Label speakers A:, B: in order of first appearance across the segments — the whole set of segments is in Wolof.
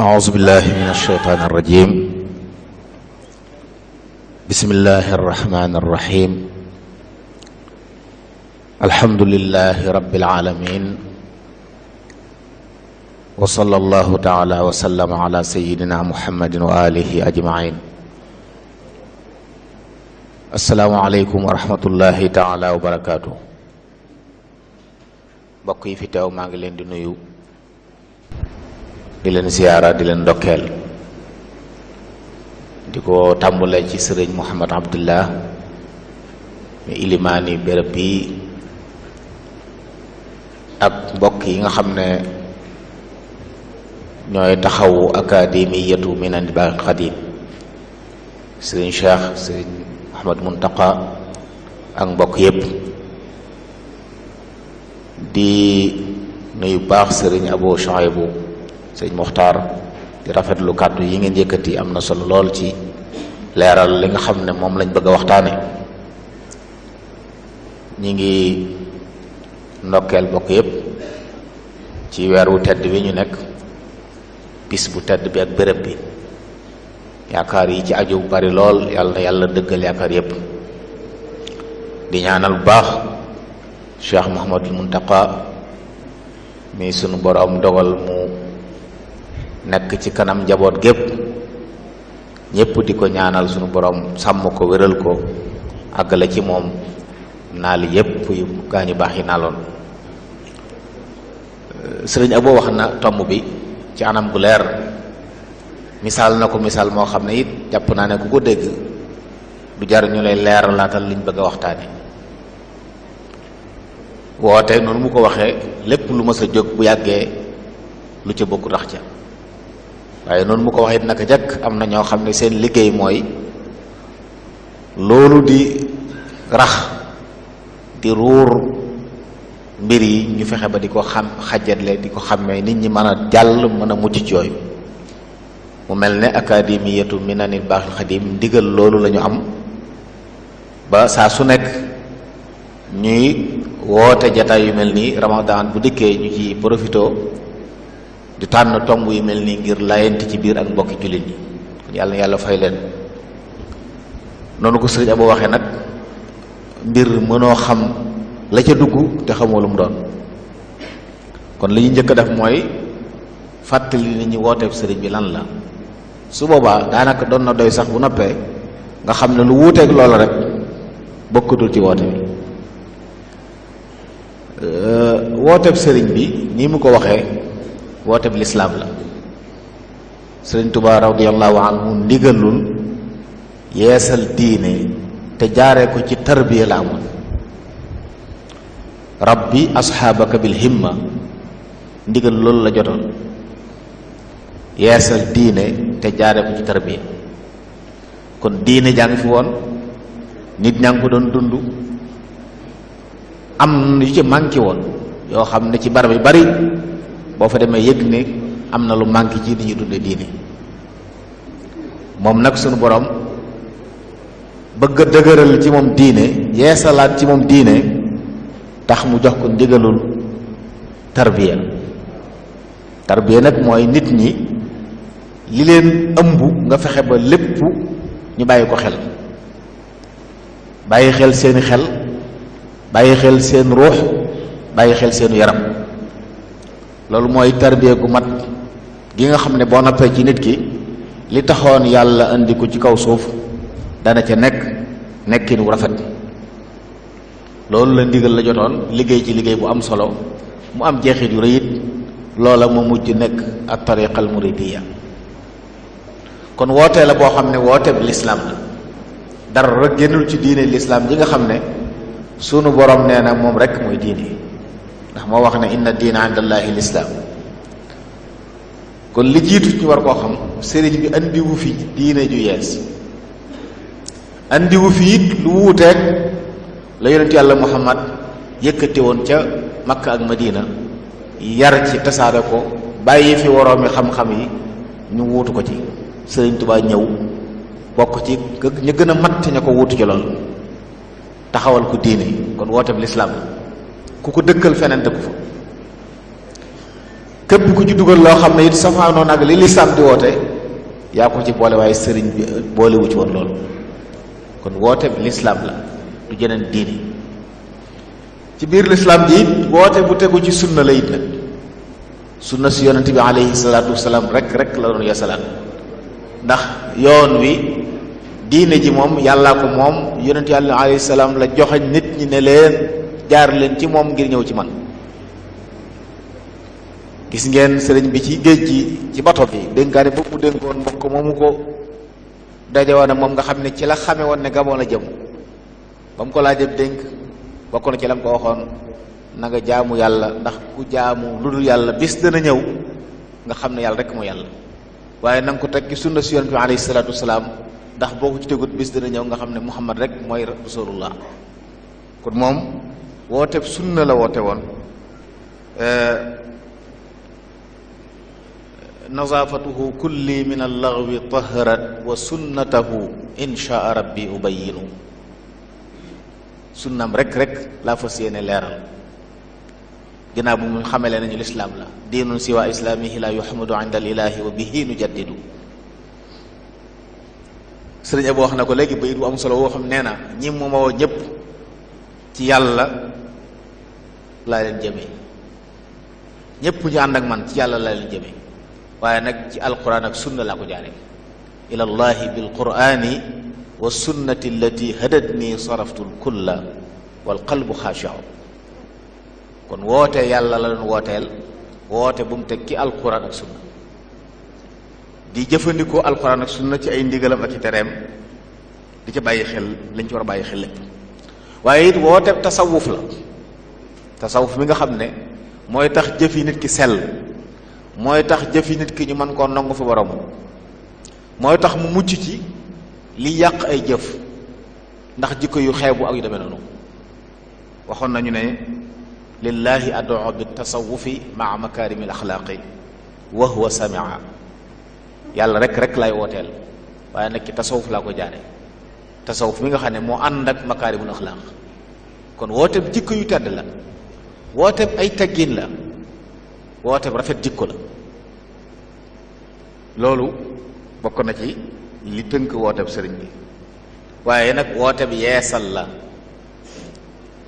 A: أعوذ بالله من الشيطان الرجيم بسم الله الرحمن الرحيم الحمد لله رب العالمين وصلى الله تعالى وسلم على سيدنا محمد وآله أجمعين السلام عليكم ورحمة الله تعالى وبركاته mbokk yi fi teew maa ngi leen di nuyu di leen ziyaara di leen ndokkeel di ko tàmbale ci sëriñ Mouhamad Abdullah mi ilimaani béréb bi ak mbokk yi nga xam ne ñooy taxawu akademiyatu Minane Baaxil Xadiim sëriñ Cheikh sëriñ Mouhamad Muntaqa ak mbokk yépp di nuyu baax sëriñ Abo Chouaïbou sëriñ Muxtaar di rafetlu kàddu yi ngeen yëkkati am na solo lool ci leeral li nga xam ne moom lañ bëgg a waxtaane ñi ngi ndokkeel bokk yépp ci weer wu tedd bi ñu nekk bis bu tedd bi ak béréb bi yaakaar yi ci aju bari lool yàlla yàlla dëggal yaakaar yépp di ñaanal bu baax Cheikh Mouhamadul Muntaqa mi sunu boroom dogal mu nekk ci kanam njaboot gépp ñépp di ko ñaanal sunu boroom sàmm ko wéral ko àggale ci moom naal yépp yu gaañu baax yi naaloon sëriñ Abo wax na tomb bi ci anam gu leer misaal na ko misaal moo xam ne it jàpp naa ne ku ko dégg du jar ñu lay leer laatal liñ bëgg a waxtaane woote noonu mu ko waxee lépp lu mës a jóg bu yàggee lu ca bokk tax ca waaye noonu mu ko waxee naka jëkk am na ñoo xam ne seen liggéey mooy loolu di rax di ruur mbir yi ñu fexe ba di ko xam xajatle di ko xàmmee nit ñi mën a jàll mën a mucc ci yooyu mu mel ne akademiyatu Minane Baaxil Xadiim ndigal loolu la ñu am ba saa su nekk ñuy woote jataay yu mel nii Ramadan bu dikkee ñu ci profito di tànn tomb yu mel nii ngir layenti ci biir ak mbokki jullit yi kon yàlla na yàlla fay leen noonu ko sëriñ Abo waxee nag mbir mënoo xam la ca dugg te xamoo lu mu doon kon li ñu njëkk a def mooy fàttali nit ñi wooteeb sëriñ bi lan la su boobaa daanaka doon na doy sax bu noppee nga xam ne lu wuuteeg loola rek bokkutul ci woote bi wooteeb sëriñ bi nii mu ko waxee wooteeb lislaam la sëriñ Tuubaa radiyallahu anhu ndigalul yeesal diine te jaaree ko ci tarbiya la amoon rabbi asxaabaka bil himma ndigal loolu la jotoon yeesal diine te jaaree ko ci tarbiya kon diine jaa ngi fi woon nit ñaa ngi ko doon dund am yu ci manqué woon yoo xam ne ci barab yu bari boo fa demee yëg ne am na lu manqué ci di ñu dunde diine moom nag sunu borom bëgg a dëgëral ci moom diine yeesalaat ci moom diine tax mu jox ko ndigalul tarbiya tarbiya nag mooy nit ñi li leen ëmb nga fexe ba lépp ñu bàyyi ko xel bàyyi xel seeni xel bàyyi xel seen ruux bàyyi xel seenu yaram loolu mooy tarbiya gu mat gi nga xam ne boo noppee ci nit ki li taxoon yàlla indi ko ci kaw suuf dana ca nekkin wu rafet loolu la ndigal la jotoon liggéey ci liggéey bu am solo mu am jeexit yu rëy it loola mu mujj nekk ak tariqal muridiyya kon wootee la boo xam ne wooteeb lislaam la dara rek génnul ci diine lislaam ji nga xam ne sunu borom nee na moom rek mooy diine ndax moo wax ne inna diina inda allahi lislaam kon li jiitu ñu war koo xam sëriñ bi andiwu fi diine ju yees andiwu fi it lu wuuteeg la yonent yàlla muhammad yëkkati woon ca makka ak madina yar ci tasaare ko bàyyi fi woroomi xam-xam yi ñu wuutu ko ci sëriñ Tuubaa ñëw bokk ci ñu gën a mat ña ko wuutu ci loolu taxawal ko diine kon woote bi lislaam la ku ko dëkkal feneen dëkku fa képp ku ci dugal loo xam ne it safaanoon ak li lislaam di woote yaa ko ci boole, waaye sëriñ bi boolewu ci woon loolu. kon woote bi lislaam la, du jeneen diini. ci biir lislaam ji it woote bu tegu ci sunna la it nag, sunna si yonent bi alayhi salaatu wasalaam rek la doon yeesalaat. ndax yoon wi diine ji moom yàllaa ko moom, yonent yàlla alayhi salaam la joxañ nit ñi ne leen jaar leen ci moom ngir ñëw ci man. gis ngeen sëriñ bi ci géej gi ci bato bi dénkaane boobu mu dénkoon mbokk moomu ko daje woon moom nga xam ne ci la xame woon ne Gabon la jëm, ba mu ko laajee dénk bokk na ci la mu ko waxoon, na nga jaamu yàlla, ndax ku jaamu lu dul yàlla bis dana ñëw nga xam ne yàlla rek moo yàlla. waaye na nga ko teg ci sunna si yonent bi alayhi salaatu wasalaam, ndax boo ko ci tegut bis dana ñëw nga xam ne Muhammad rek mooy rasulullah. kon moom woote sunna la woote woon. nazaafatuhu kulli min allaghwi taharat wa sunnatahu inshaa rabbi ubayinu. sunnam rek laa fas yéene leeral ginnaaw bu mu xamale nañu lislaam la, diinun siwa islaamihi la yuhamadu inda al ilahi wa bihi nujaddidu. sëriñ Abo wax na ko léegi bayit bu am solo woo xam nee na ñi mu ma woo ñëpp ci yàlla laa leen jëmee, ñëpp ñu ànd ak man ci yàlla laa leen jëmee, waaye nag ci alquran ak sunna laa ko jaare. ila llahi bil qurani wa sunnati allati hadatni saraftu lkulla wal qalbu xaashiu. kon woote yàlla la doon wooteel, woote bu mu teg ci alquran ak sunna, di jëfandikoo alquran ak sunna ci ay ndigalam ak ci tereem, di ca bàyyi xel lañ ci war a bàyyi xel lépp. waaye it woote tasawuf la, tasawuf mi nga xam ne mooy tax jëfi nit ki sell, mooy tax jëfi nit ki ñu mën koo nangu fa borom, mooy tax mu mucc ci li yàq ay jëf ndax jikko yu xeebu ak yu demee noonu. waxoon nañu ne lillahi ad'u bi tasawufi maa makarimil axlaaqi wa huwa samia. yàlla rek lay wooteel, waaye nag ci tasawuf laa ko jaare, tasawuf mi nga xam ne moo ànd ak makaarimul axlaaq. kon wooteeb jikko yu tedd la, wooteeb ay teggin la, wooteeb rafet jikko la. loolu bokk na ci li tënk wooteeb sëriñ bi. waaye nag wooteeb yeesal la.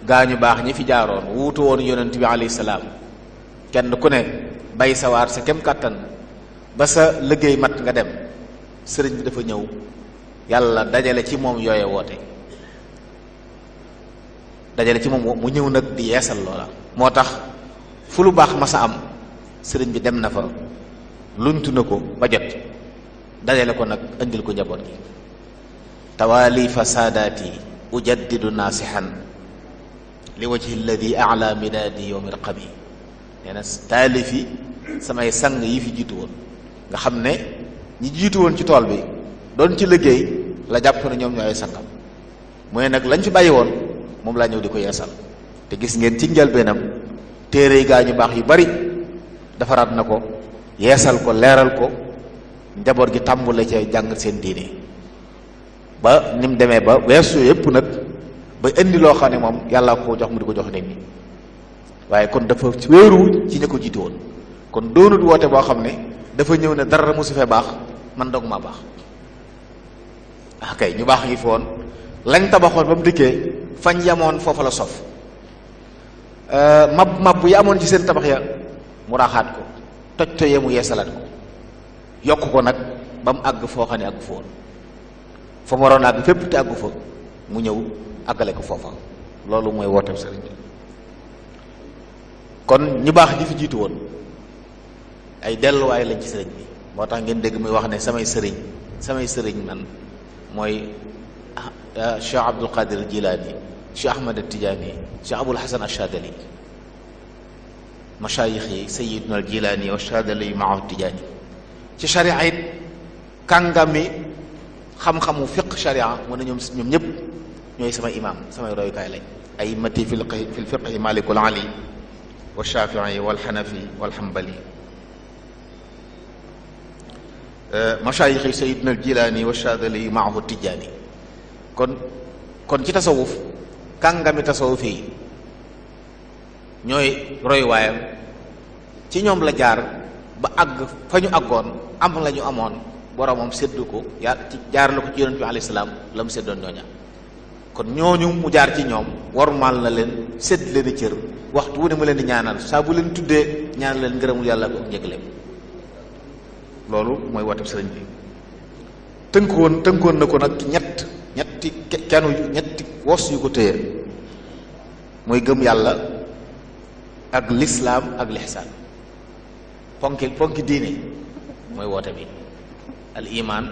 A: gaañu baax ñi fi jaaroon wuutu woon yonent bi alayhi salaam, kenn ku ne bay sawaar sa kem kàttan ba sa liggéey mat nga dem. sëriñ bi dafa ñëw yàlla dajale ci moom yooye woote, dajale ci moom mu ñëw nag di yeesal loola. moo tax fu lu baax masa am sëriñ bi dem na fa, luñtu na ko ba jot, dajale ko nag indil ko njaboot gi. tawaali fasaadaati ujaddidu naasihan li wajhi alladi ala midaadi wa mirqami. nee na taalifi samay sang yi fi jiitu woon, nga xam ne ñi jiitu woon ci tool bi doon ci liggéey la jàpp ne ñoom ñooy sangam, mooy nag lañ fi bàyyi woon moom laa ñëw di ko yeesal. te gis ngeen ci njëlbeenam téere gaa ñu baax yu bari defaraat na ko, yeesal ko, leeral ko, njaboot gi tàmbule ca jàng seen diine ba ni mu demee ba weesu yëpp nag ba indi loo xam ne moom yàlla ko jox mu di ko jox nit ñi. waaye kon dafa wéeru ci ña ko jiitu woon, kon doonut woote boo xam ne dafa ñëw ne dara mosu fee baax man dong maa baax. ah kay ñu baax ngi fi woon, lañ tabaxoon ba mu dikkee fañ yamoon foofa la sof. mab yi amoon ci seen tabax ya mu raaxaat ko, toj toyee mu yeesalaat ko, yokk ko nag ba mu àgg foo xam ne àggu fa woon, fa mu waroon àgg fépp te àggu fa mu ñëw àggale ko foofa. loolu mooy wooteem sëriñ bi. kon ñu baax ñi fi jiitu woon ay delluwaay lañ ci sëriñ bi. moo tax ngeen dégg muy wax ne samay sëriñ man mooy Cheikh Abdul Qadir Jilaani, Cheikh Ahmad Tijaani, Cheikh Abul Hasan Achadali. masaayix yi Sayyiduna al Jilaani wa Achadali maahu Tijaani. ci sharia it kàngami xam-xamu fiq sharia mu ne ñoom ñëpp ñooy sama imaam, samay royukaay lañ. ay mati fi lfiqhi Malikul Ali wa Shafii wal Xanafi wal Xambali. masaayix yi Sayyiduna al Jilaani wa Achadali maahu Tijaani. kon ci tasawuf kàngami tasawuf yi ñooy royuwaayam ci ñoom la jaar ba àgg fa ñu àggoon am la ñu amoon boromam séddu ko ci jaar la ko ci yonent bi alayhi salaam la mu séddoon ñooña kon ñooñu mu jaar ci ñoom warmaal na leen sédd leen i cër waxtu wu ne mu leen di ñaanal saa bu leen tuddee ñaanal leen ngërëmul yàlla ko njëgaleem loolu mooy woote sëriñ bi tënkoon na ko nag ñetti wos yu ko téye mooy gëm yàlla ak lislaam ak lixsaan ponki diine mooy woote bi al iman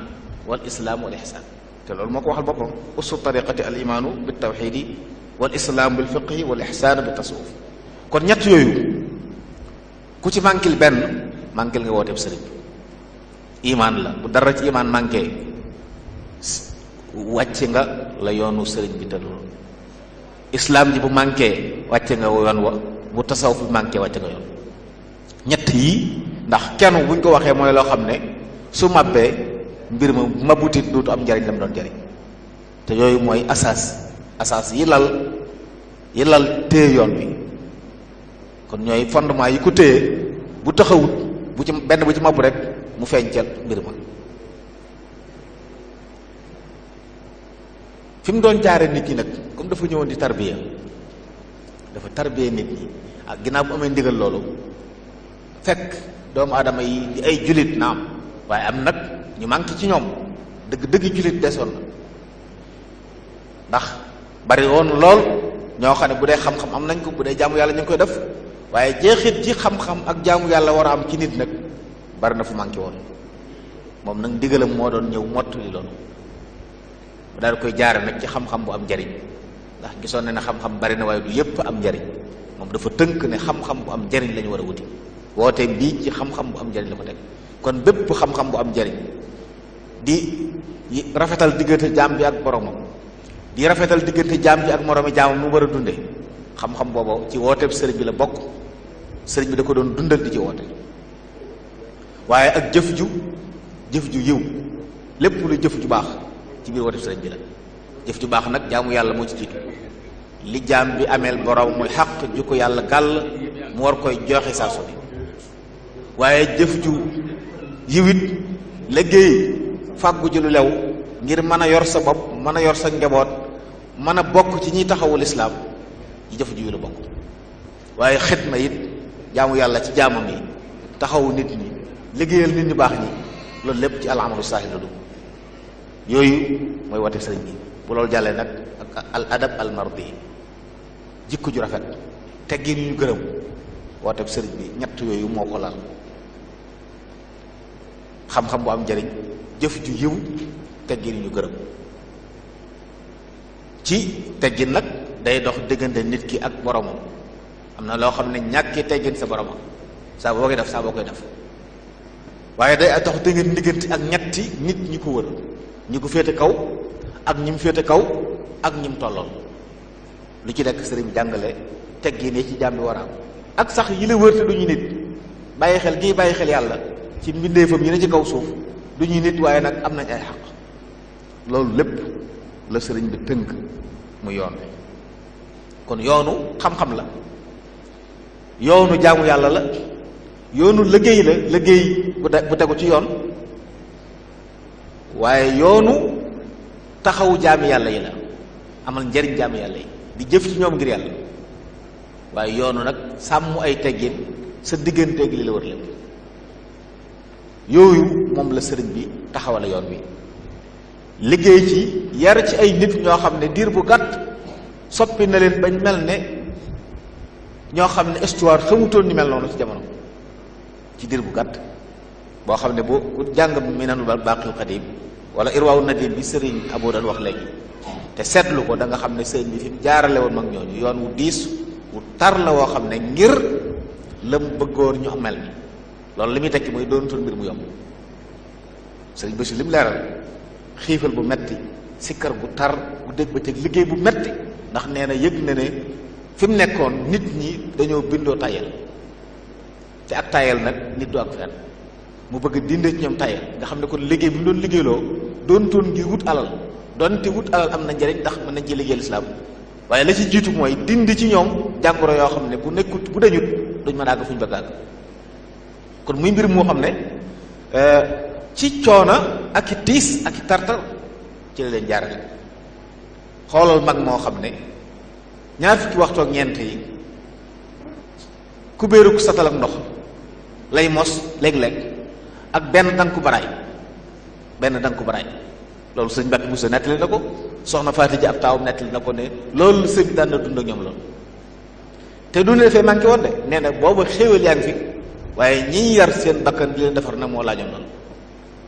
A: wal islaam wal ixsaan te loolu moo ko waxal boppam usu tariqati al imaanu bi tawxidi wal islaam bil fiqhi wal ixsaan bi tasawuf kon ñett yooyu ku ci mànkil benn mànkil nga woote sëriñ bi iman la bu dara ci iman manqué wàcce nga la yoonu sëriñ bi te loolu islaam ji bu manqué wàcce nga yoon wa bu tasawuf bi manqué wàcce nga yoon ñett yi ndax kenn buñ ko waxee mooy loo xam ne su mabbee mbir ma mabutit dootu am njariñ la mu doon jariñ te yooyu mooy asaas yi lal téye yoon bi kon ñooy fondement yi ko téye bu taxawut bu ci benn bu ci mabbu rek mu feeñcal mbir ma fi mu doon jaare nit ñi nag comme dafa ñëwoon di tarbiya nit ñi ak ginnaaw bu amee ndigal loolu fekk doomu aadama yi di ay julit naam waaye am nag ñu manqué ci ñoom dëgg julit desoon na ndax bari woon lool ñoo xam ne bu dee xam-xam am nañ ko bu dee jaamu yàlla ñu ngi koy def waaye jeexit ji xam-xam ak jaamu yàlla war a am ci nit nag bari na fu manqué woon moom nag ndigalam moo doon ñëw mottali loolu mu daal koy jaare nag ci xam-xam bu am njariñ ndax gisoon na ne xam-xam bari na waaye du yépp am njariñ moom dafa tënk ne xam-xam bu am njariñ la ñu war a wuti woote bii ci xam-xam bu am njariñ la ko teg kon bépp xam-xam bu am njariñ di rafetal diggante jaam bi ak boromam di rafetal diggante jaam bi ak moromi jaamam mu war a dunde xam-xam boobu ci wooteeb sëriñ bi la bokk sëriñ bi da ko doon dundal di ci woote waaye ak jëf ju yiw lépp lu jëf ju baax ci biir wooteeb sëriñ bi la jëf ju baax nag jaamu yàlla moo ci jiitu li jaam bi ameel borom muy xaq ju ko yàlla gàll mu war koy joxe saa su ne waaye jëf ju yiwit liggéey fàggu ji lu lew ngir mën a yor sa bopp mën a yor sa njaboot mën a bokk ci ñiy taxawul islaam ci jëf ju yiw la bokk waaye xidma it jaamu yàlla ci jaamam yi taxawu nit ñi liggéeyal nit ñu baax ñi loolu lépp ci al amalu saalih la dugg yooyu mooy woote sëriñ bi bu loolu jàllee nag ak al adab al mardi jikko ju rafet teggin yu ñu gërëm woote sëriñ bi ñett yooyu moo ko lal xam-xam bu am njariñ jëf ju yiw teggin yu ñu gërëm ci teggin nag day dox diggante nit ki ak boromam am na loo xam ne ñàkki teggin sa boromam saa boo koy def waaye day dox diggante ak ñetti nit ñi ko wër ñi ko féete kaw ak ñi mu féete kaw ak ñi mu tolloon lu ci nekk sëriñ bi jàngale teggin yi ci jaam bi war a am ak sax yi la wër te du ñu nit bàyyi xel gii bàyyi xel yàlla ci mbindeefam yi ne ci kaw suuf du ñuy nit waaye nag am nañ ay xaq loolu lépp la sëriñ bi tënk mu yoon wi kon yoonu xam-xam la yoonu jaamu yàlla la yoonu liggéey la liggéey bu tegu ci yoon waaye yoonu taxawu jaami yàlla yi la amal njariñ jaami yàlla yi di jëf ci ñoom ngir yàlla waaye yoonu nag sàmm ay teggin sa digganteeg li la wër lépp yooyu moom la sëriñ bi taxawale yoon bi liggéey ci yar ci ay nit ñoo xam ne diir bu gàtt soppi na leen bañ mel ne ñoo xam ne histoire xamutoon ni mel noonu ci jamono ci diir bu gàtt boo xam ne bu jàng Minanul Baaqil Qadiim wala Irwaawu Nadiim bi sëriñ Abo doon wax léegi te seetlu ko da nga xam ne sëriñ bi fi mu jaarale woon mag ñooñu yoon wu diis wu tar la woo xam ne ngir la mu bëggoon ñu mel ni loolu li muy tekki mooy doonutoon mbir mu yomb sëriñ Basiru li mu leeral xiifal bu metti sikkar bu tar bu dégg ba teg liggéey bu metti ndax nee na yëg na ne fi mu nekkoon nit ñi dañoo bindoo tayel te ak tayel nag nit du ak fenn mu bëgg dinde ci ñoom tayel nga xam ne kon liggéey bu ñu doon liggéeyloo doontoon ngir wut alal doonte wut alal am na njëriñ ndax mën nañ ci liggéeyal islaam waaye la ci jiitu mooy dindi ci ñoom jàngoro yoo xam ne bu nekkut bu dañut duñ mën a àgg fu ñu bëgg àgg kon muy mbir moo xam ne ci coono ak i tiis ak i tartar ci la leen jaarale. xoolal mag moo xam ne ñaar fukki waxtu ak ñeent yi kubéeru satal ak ndox lay mos léeg-léeg ak benn danku baraay loolu sëñ Mbàkke Buso nettali na ko, soxna Faati Ji ab taawam nettali na ko ne loolu sëñ bi daan na dund ak ñoom loolu. te du ne dafay manqué woon de, nee na boobu xéewal yaa ngi fi, waaye ñi yar seen bakkan di leen defar nag moo laajoon loolu.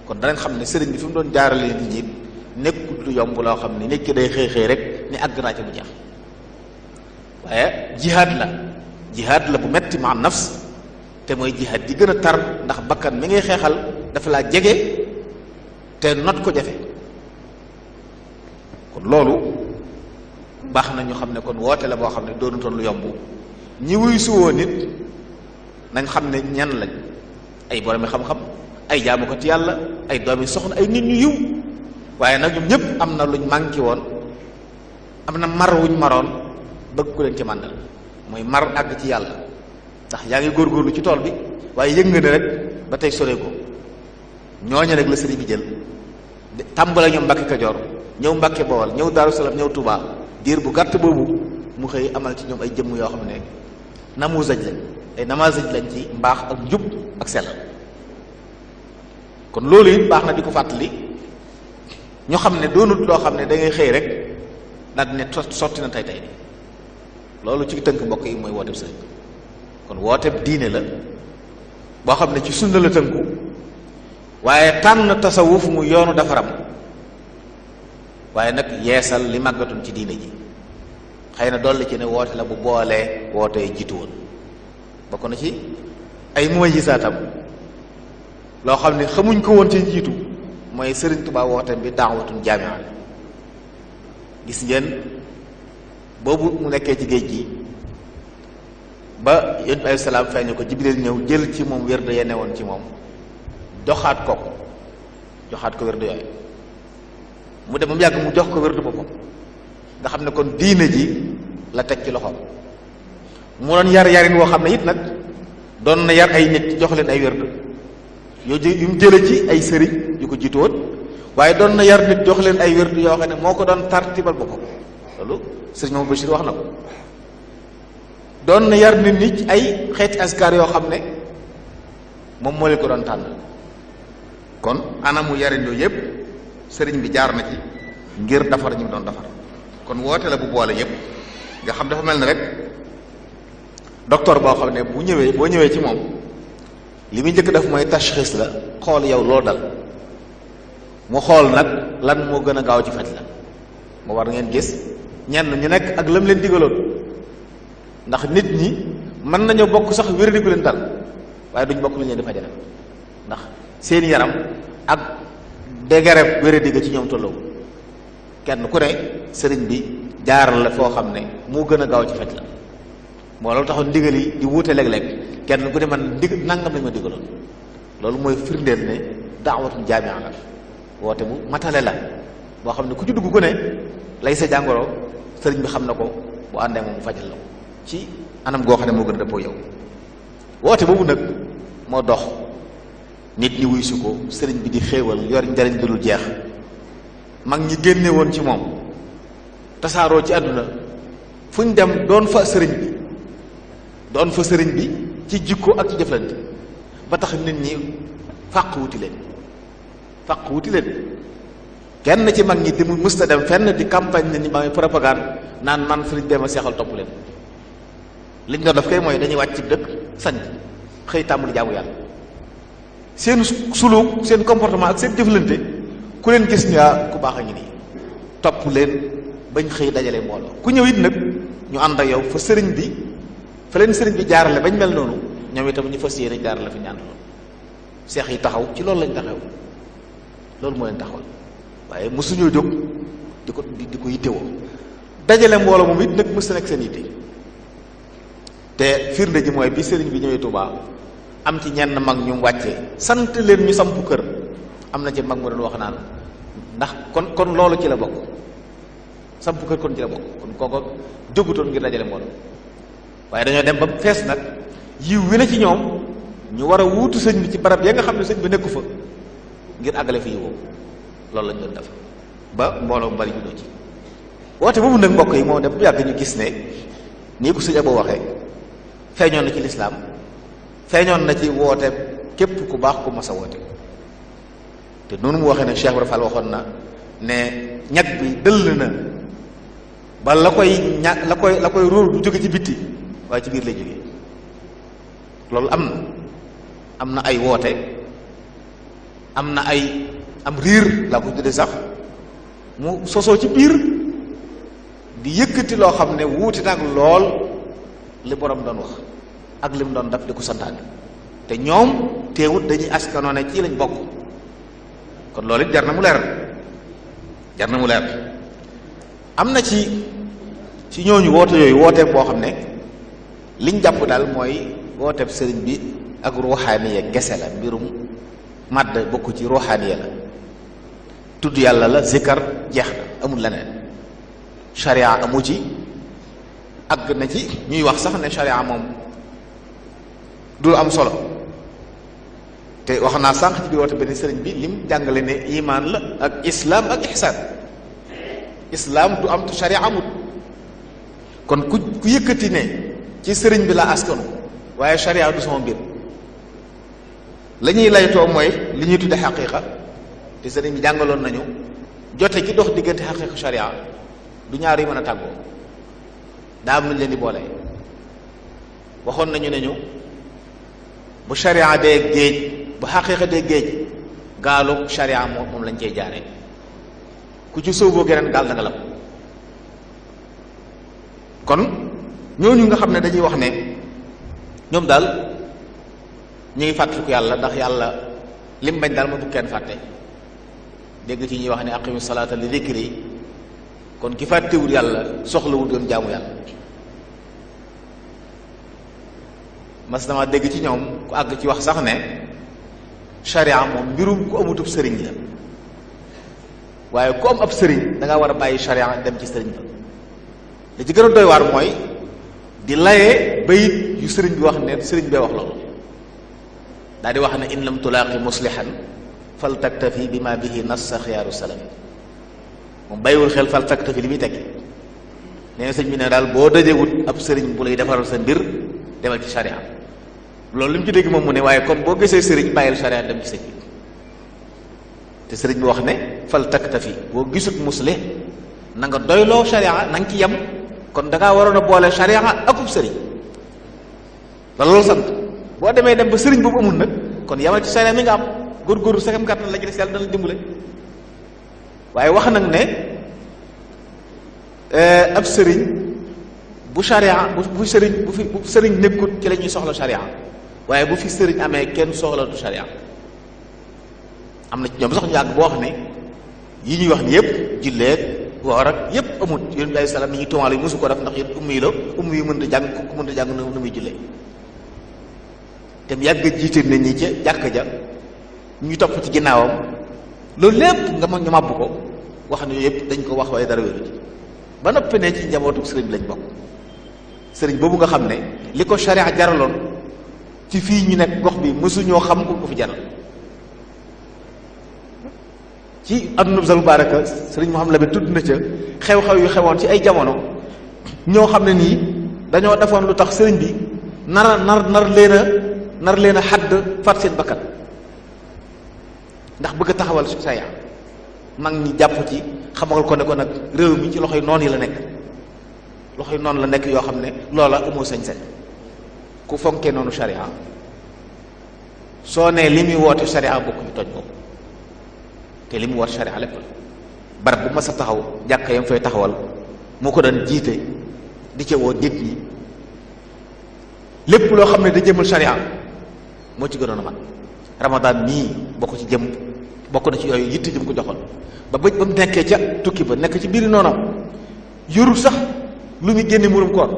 A: kon danañ xam ne sëriñ bi fi mu doon jaarale nit ñi nekkut lu yomb loo xam ne nit ki day xëy rek ni àgg naa ci mu jeex, waaye jihaad la bu metti ma nafs, te mooy jihaad ji gën a tar, ndax bakkan mi ngay xeexal dafa laa jege te not ko jafe. kon loolu baax na ñu xam ne kon woote la boo xam ne doonutoon lu yomb. ñi wuy suwoo nit nañ xam ne ñan lañ, ay boromi xam-xam, ay jaamukati yàlla, ay doomi soxna, ay nit ñu yiw, waaye nag ñoom ñëpp am na luñ manqué woon, am na mar wuñ maroon bëgg ku leen ci màndal, mooy mar àgg ci yàlla. ndax yaa ngi góorgóorlu ci tool bi waaye yëg nga ne rek ba tey sore ko. ñooñu rek la sëriñ bi jël tàmbale ñoom Mbàkke Kajoor, ñëw Mbàkke Bawol, ñëw Daaru Salaam, ñëw Tuubaa, diir bu gàtt boobu mu xëy amal ci ñoom ay jëmm yoo xam ne namuusaj lañ, ay namaasaj lañ ci mbaax ak njub ak sell. kon loolu it baax na di ko fàttali ñu xam ne doonut loo xam ne da ngay xëy rek daal di ne sotti na tey loolu ci tënk mbokk yi mooy wooteeb sëriñ. kon wooteeb diine la boo xam ne ci sunna la tënku, waaye tànn tasawuf mu yoonu defaram, waaye nag yeesal li màggatoon ci diine ji. xëy na dolli ci ne woote la bu boolee woote jiitu woon. bokk na ci ay mu'jizaatam loo xam ne xamuñ ko woon ci jiitu, mooy Sëriñ Tuubaa wooteem bi daawatun jaami'a. gis ngeen boobu mu nekkee ci géej gi ba yonent bi alayhi salaam feeñu ko, Jibril ñëw jël ci moom wérde ya newoon ci moom, joxaat ko wérde yooyu. mu dem ba mu yàgg mu jox ko wérde boppam, nga xam ne kon diine ji la teg ci loxoom. mu doon yarin woo xam ne it nag doon na yar ay nit jox leen ay wérde yu mu jële ci ay sëriñ yu ko jiitu woon, waaye doon na yar nit jox leen ay wérde yoo xam ne moo ko doon tartibal boppam. loolu sëriñ Mamadou Bachir wax na ko. doon na yar nit ñi ci ay xeeti askar yoo xam ne moom moo leen ko doon tànn. kon anamu yarin yooyu yëpp sëriñ bi jaar na ci ngir defar ñi mu doon defar. kon woote la bu boole yëpp, nga xam dafa mel ni rek docteur boo xam ne boo ñëwee ci moom li muy njëkk def mooy tashxis la, xool yow loolu dal, mu xool nag lan moo gën a gaaw ci faj la. moo war ngeen gis ñenn ñu nekk ak lam leen digaloon, ndax nit ñi mën nañoo bokk sax wér gu leen dal, waaye duñ bokk lu ñu leen di fajale, ndax seen yaram ak dégareb wér-digga ci ñoom tolloo. kenn ku ne sëriñ bi jaaral la foo xam ne moo gën a gaaw ci faj la. moo loolu taxoon ndigal yi di wuute léeg-léeg, kenn ku ne man nangam lañ ma digaloon. loolu mooy firndeel ne daawatun jaami'a la, woote bu matale la boo xam ne ku ci dugg ku ne lay sa jàngoro sëriñ bi xam na ko, bu àndee moom mu fajal la ko ci anam goo xam ne moo gën a dëppoo yow. woote boobu nag moo dox nit ñi wuy su ko, sëriñ bi di xéewal yor njariñ dul jeex. mag ñi génne woon ci moom tasaaroo ci àdduna fu ñu dem doon fa sëriñ bi ci jikko ak ci jëflante, ba tax nit ñi fàq wuti leen. kenn ci mag ñi di mu mësta dem fenn di campagne nit ñi ba muy propagande naan man sëriñ bee ma seexal topp leen. liñ doon def kay mooy dañuy wàcc ci dëkk sañ xëy tàmbali jaamu yàlla. seen suluk, seen comportement ak seen jëflante, ku leen gis ni ku baax a ngi nii, topp leen bañ xëy dajale mbooloo. ku ñëw it nag ñu ànd ak yow fa leen sëriñ bi jaarale bañ mel noonu, ñoom itam ñu fas yéene jaarale fi ñu ànd loolu. seex yi taxaw ci loolu lañ taxaw, loolu moo leen taxawal, waaye mosuñoo jóg di ko yittewoo. dajale mbooloo moom it nag mës na nekk seen yitte. te firnde ji mooy bi sëriñ bi ñëwee Tuubaa am ci ñenn mag ñu wàccee sant leen ñu sampu kër. am na ci mag mu doon wax naan ndax kon loolu ci la bokk, sampu kër kon ci la bokk, kon kooko jógutoon ngir dajale mbooloo, waaye dañoo dem ba fees nag yiw wi na ci ñoom ñu war a wuutu sëñ bi ci barab ya nga xam ne sëñ bi nekku fa ngir àggale fi yiwoo loolu lañ doon def ba mbooloo mu bari ñu doo ci woote boobu nag mbokk yi moo dem bu yàgg ñu gis ne nii ko sëñ Abo waxee feeñoon na ci lislaam feeñoon na ci woote képp ku baax ku mas a woote te noonu mu waxee ne Cheikh Ibra Fall waxoon na ne ñag bi dëll na ba la koy róor du jóge ci bitti waaye ci biir lay jógee loolu am na ay woote am na ay am riir laa ko tuddee sax mu sosoo ci biir di yëkkati loo xam ne wuuti nag lool li borom doon wax ak lim doon daf di ko santaane te ñoom teewut dañuy askanoo ne ci lañ bokk kon loolu it jar na mu leer am na ci ñooñu woote yooyu wooteeb boo xam ne liñ jàpp daal mooy wooteeb sëriñ bi ak ruuxaaniya gese la mbirum màdd bokk ci ruuxaaniya la tudd yàlla la zikkar jeex na amul leneen sharia amu ci àgg na ci ñuy wax sax ne sharia moom du am solo te wax naa sànq ci biir woote benn sëriñ bi lim jàngale ne imaan la ak islaam ak ihsaan islaam du am te sharia amut kon ku yëkkati ne ci sëriñ bi la askanu waaye sharia du sama mbir la ñuy laytoo mooy li ñuy tudde xaqiiqa te sëriñ bi jàngaloon nañu jote gi dox diggante xaqiiqa sharia du ñaar yu mën a tàggoo daa am nañ leen di boole waxoon nañu ne ñu bu sharia dee géej bu xaqiiqa dee géej gaalu sharia moom lañ cey jaaree ku ci sóoboo geneen gaal da nga lab kon ñooñu nga xam ne dañuy wax ne ñoom daal ñu ngi fàttaliku yàlla ndax yàlla lim bañ daal ma bu kenn fàtte dégg ci ñuy wax ne aqimu salaata li dikri kon ki fàttewul yàlla soxlawul doon jaamu yàlla mas dama dégg ci ñoom ku àgg ci wax sax ne sharia moom mbirum ku amutub sëriñ la waaye ku am ab sëriñ da nga war a bàyyi sharia dem ci sëriñ ba li ci gën a doy waar mooy di layee bayit yu sëriñ bi wax ne sëriñ bee wax loolu daal di wax ne in lam tulaaqi muslihan fal taktafi bi ma bihi nassa xiyaaru salami moom bàyyiwul xel fal taktafi li muy tekki nee na sëñ bi ne daal boo dajewut ab sëriñ bu lay defaral sa mbir demal ci sharia loolu li mu ci dégg moom mu ne waaye comme boo gisee sëriñ bàyyil sharia dem ci sëñ bi te sëriñ bi wax ne fal taktafi boo gisut muslih na nga doyloo sharia na nga ci yem kon da ngaa waroon a boole sharia akub sëriñ la loolu sant boo demee dem ba sëriñ boobu amul nag kon yamal ci sharia mi nga am góorgóorlu sa kam kàttan la ci des yàlla dana dimbale waaye wax nag ne ab sëriñ bu sharia bu sëriñ nekkut ci la ñuy soxla sharia waaye bu fi sëriñ amee kenn soxlatu sharia am na ci ñoom sax ñu yàgg boo wax ne yi ñuy wax ni yëpp julleeg woor ak yëpp amut yonent bi alayhi salaam ni ñuy tuumaal yi mosu ko def ndax yéen ummi la ummi yi mënta jàng ku mënta jàng nu muy jullee te mu yàgg jiite nit ñi ca jàkk ja ñu topp ci ginnaawam loolu lépp nga mën ñu màbb ko wax ne yooyu yëpp dañ ko wax waaye dara wéru ci ba noppi ne ci njabootu sëriñ bi lañ bokk sëriñ boobu nga xam ne li ko sharia jaraloon ci fii ñu nekk gox bi mësuñoo xam ku ko fi jaral ci adduna bi sa mubaaraka sëriñ Mouhamed Lamine tudd na ca xew-xew yu xewoon ci ay jamono ñoo xam ne nii dañoo defoon lu tax sëriñ bi nar leen a xadd fat seen bakkan ndax bëgg a taxawal sharia mag ñi jàpp ci xamal ko ne ko nag réew mi ci loxoy noon yi la nekk loxoy noonu la nekk yoo xam ne loola amoo sañ-sañ ku fonkee noonu sharia soo nee li muy woote sharia bokk ñu toj ko te li mu war sharia lépp la barab bu ma sa taxaw jàkka yam fay taxawal moo ko daan jiite di ca woo nit ñi lépp loo xam ne da jëmal sharia moo ci gënoon a mag ramadan nii bokk ci jëm bokk na ci yooyu yitte jëm ko joxoon ba mu nekkee ca tukki ba nekk ci biir noonam yorul sax lu muy génne murum koor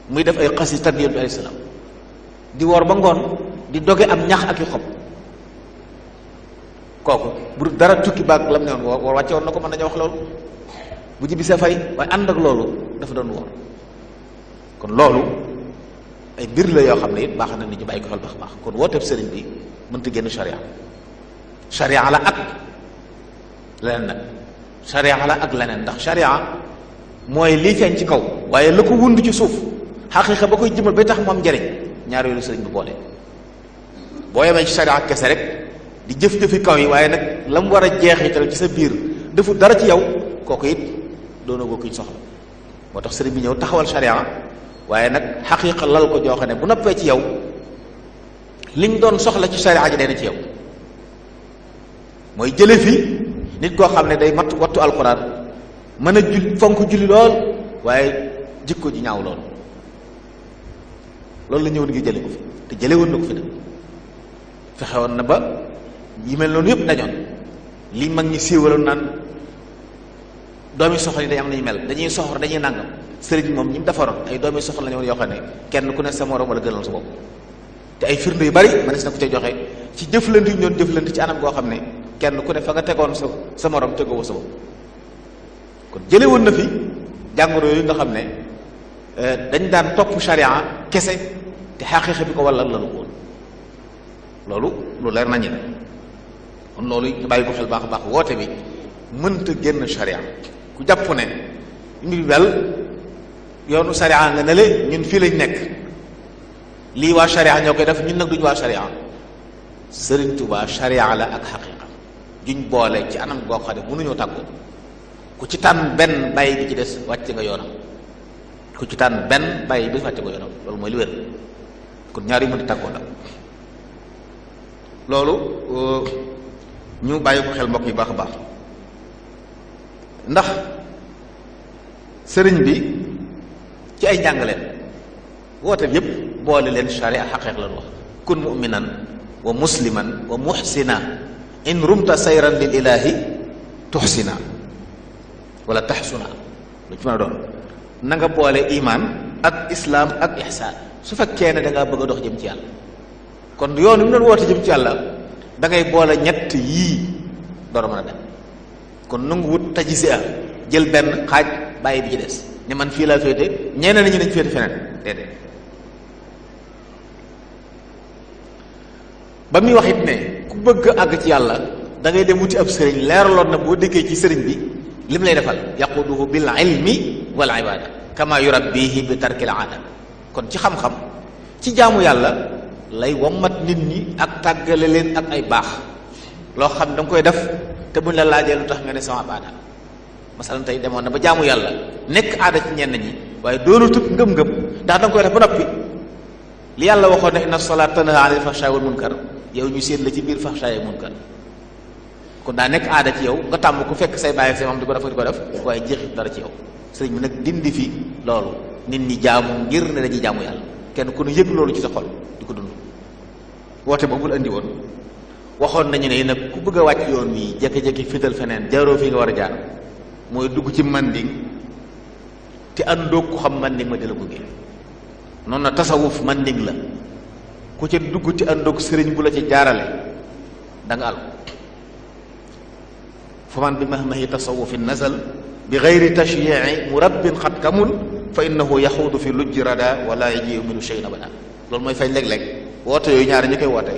A: muy def ay xas yi tarbiyat bi alayhi salaam di woor ba ngoon di doge am ñax ak i xob kooku bu dara tukki baag lam ne woon woor wàcce woon na ko mën nañu wax loolu bu jibi sa fay waaye ànd ak loolu dafa doon woor kon loolu ay mbir la yoo xam ne it baax na nit ñu bàyyi ko xel baax kon wooteeb sëriñ bi mënta génn charia. charia la ak leneen nag charia la ak leneen ndax charia mooy lii feeñ ci kaw waaye la ko wund ci suuf xaqiiqa ba koy jëmal ba tax mu am njariñ ñaar yooyu sëriñ bi boole. boo yemee ci charia kese rek di jëf-jëfi kaw yi waaye nag la mu war a jeexital ci sa biir defu dara ci yow kooku it doona goo kuñ soxla. moo tax sëriñ bi ñëw taxawal charia waaye nag xaqiiqa lal ko joo xam ne bu noppee ci yow liñ doon soxla ci charia ji day na ci yow. mooy jële fi nit koo xam ne day mat wattu alxuraan mën a fonk julli lool waaye jikko ji ñaaw lool loolu la ñëwoon ngir jële ko fi te jële woon na ko fi nag fexe woon na ba yi mel noonu yëpp dañoon li mag ñi siiwaloon naan doomi soxla yi day am nañu mel dañuy soxor dañuy nàngam sëriñ moom ñi mu defaroon ay doomi soxla la ñu woon yoo xam ne kenn ku ne sa morom wala gënal sa bopp te ay firnde yu bari mënees na ko ca joxe ci jëflante yu ñu doon jëflante ci anam goo xam ne kenn ku ne fa nga tegoon sa morom tegoo sa bopp kon jële woon na fi jàngoro yooyu nga xam ne dañ daan topp charia kese te xaqiiqa bi ko walla la lu woon loolu lu leer nañu la kon loolu ñu bàyyi ko xel baax a baax woote bi mënta génn charia ku jàpp ne mbir bi daal yoonu charia nga ne le ñun fii lañ nekk lii waa charia ñoo koy def ñun nag duñu waa charia. Sëriñ Tuubaa charia la ak xaqiiqa juñ boole ci anam goo xam ne mënuñoo tàggoo ku ci tànn benn bàyyi bi ci des wàcc nga yoonam ku ci tànn benn bàyyi bi wàcc nga yoonam loolu mooy li wér kon ñaar yi mën a tàggoo la loolu ñu bàyyi ko xel mbokk yi baax a baax ndax sëriñ bi ci ay njàngaleen woote yépp boole leen charia xaqiiqa la wax kun mu'minan wa musliman wa muhsina in rumta sayran lil ilahi tuxsina wala taxsuna lu ci mën a doon na nga boole iman ak islaam ak ihsaan su fekkee ne da ngaa bëgg a dox jëm ci yàlla kon yoon wi mu doon woote jëm ci yàlla da ngay boole ñett yii door a mën a dem kon nangu wut tajisi a jël benn xaaj bàyyi bi ci des ne man fii laa féete ñeneen ñi nañ féete feneen déedéet ba muy wax it ne ku bëgg àgg ci yàlla da ngay dem wuti ab sëriñ leeraloon na boo déggee ci sëriñ bi lim lay defal yaquduhu bil ilmi wal ibada kama yurabbihi bi tarkil aada kon ci xam-xam ci jaamu yàlla lay wommat nit ñi ak tàggale leen ak ay baax loo xam da nga koy def te buñ la laajee lu tax nga ne sama aada masalan tey demoon na ba jaamu yàlla nekk aada ci ñenn ñi waaye doonu tut ngëm-ngëm ndax da nga koy def ba noppi li yàlla waxoon ne inna salaata tanhaa anil fahshaa'i wal munkar yow ñu séen la ci biir fahshaa'i munkar kon daa nekk aada ci yow nga tàmm ku fekk say bàyyi ak say maam di ko def waaye jeexit dara ci yow sëriñ bi nag dindi fi loolu nit ñi jaamu ngir ne dañuy jaamu yàlla kenn ku ne yëg loolu ci sa xol di ko dund woote boobu la andi woon waxoon nañu ne nag ku bëgg a wàcc yoon wi jékki-jékki fital feneen jaaroo fii nga war a jaar mooy dugg ci manding te àndoog ku xam manding ma di la gunge noonu na tasawuf manding la ku ca dugg ci àndoog sëriñ bu la ci jaarale da nga àll fa man bi mahmahi tasawufin nazal bi gayri tashyi'i murabbin xat kamul fa innahu yaxuudu fi lujji rada wala yajiu minu shay'in abada loolu mooy fay léeg-léeg woote yooyu ñaari ñu koy woote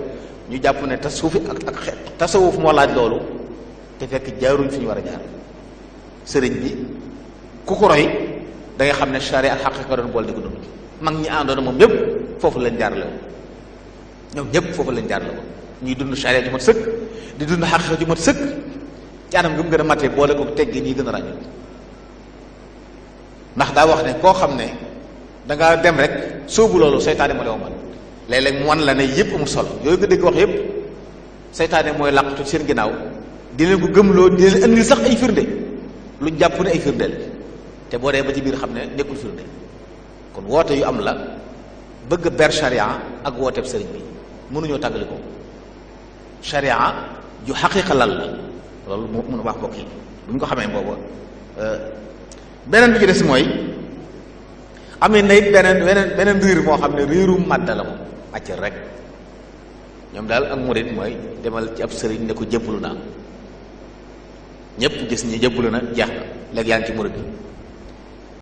A: ñu jàpp ne tasawufi ak xeet tasawuf moo laaj loolu te fekk jaaruñ fi ñu war a jaar sëriñ bi ku ko roy da nga xam ne charia ak xaqiqa doon bool di ko dund mag ñi àndoon moom ñëpp foofu leen jaarale woon ñoom ñëpp foofu leen jaarale woon ñuy dund charia ju mat sëkk di dund xaqiqa ju mat sëkk ci anam gi mu gën a matee boole ko teggi nii gën a ràññu ndax daa wax ne koo xam ne dangaa dem rek sóobu loolu seytaane moo la womal léeg-léeg mu wan la ne yëpp mu solo yooyu nga dégg wax yëpp seytaane mooy làqatu seen ginnaaw di leen ko gëmloo di leen andil sax ay firnde lu jàpp ne ay firndeel te boo dee ba ci biir xam ne nekkul firnde kon woote yu am la bëgg ber charia ak wooteeb sëriñ bi mënuñoo tàggali ko charia ju xaqiqa lal la loolu moo mën a wax mbokk yi bu ñu ko xamee booba beneen bi ci des mooy amee na it beneen riir moo xam ne riirum màdda la moom àccal rek ñoom daal ak murid mooy demal ci ab sëriñ ne ko jëbbalu naa ñëpp gis ñi jëbbalu na jeex na léegi yaa ngi ci murid